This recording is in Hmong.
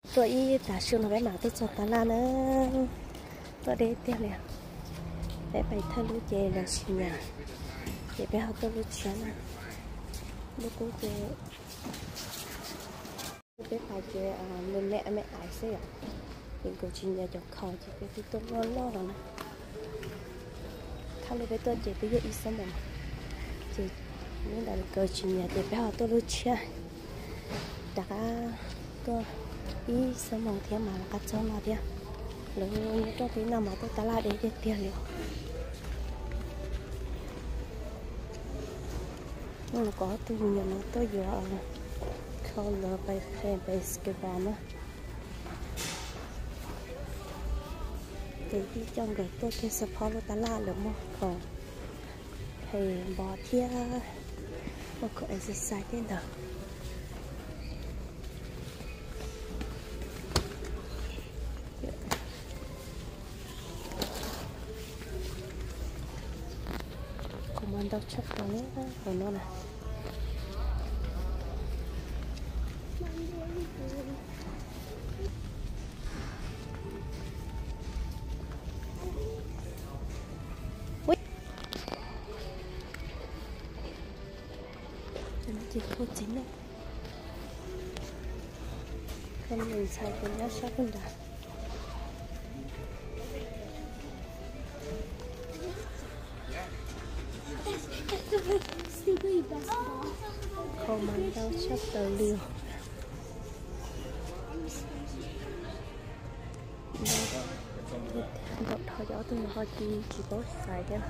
Tuaj ib tav su no peb mam tuaj txog taj laj na. Tuaj deb tiag li. Peb pais thawj lub ces lawv tsis nyiam, ces peb ho tuaj lub tshiab na. Lub qub ces peb pais ces me me me ais xwb yom. Ces nkawd tsis nyiam cov khaus ces peb twb tuaj loj loj los na. Thaj lub peb tuaj ces twb yog ib xuab moos, ces li ntawd nkawd tsis nyiam ces peb ho tuaj lub tshiab. Rov qab tuaj ib xuab moos thiab mas rov qab txog no thiab. Lawv nyob rau peb no mas tuaj taj laj deb tiag tiag li. Hnub no kuv ob tug me nyuam no tuaj yuav khaus los pais phe basketball na. Ces ib co nkawd tuaj kiag xab phob lub taj laj lawv muaj khaus phe npov thiab muaj khaus exercise thiab ntawd. Khaus mas ntau tshaj plaws li hauv no na. Ces khaus txiv neej, khaus me ntxhais ces nyob sab pug nrad. Khaus mas ntau tshaj plaws li os. Nkaum dhau, cov ob tug no ho tsis paub xaiv thiab.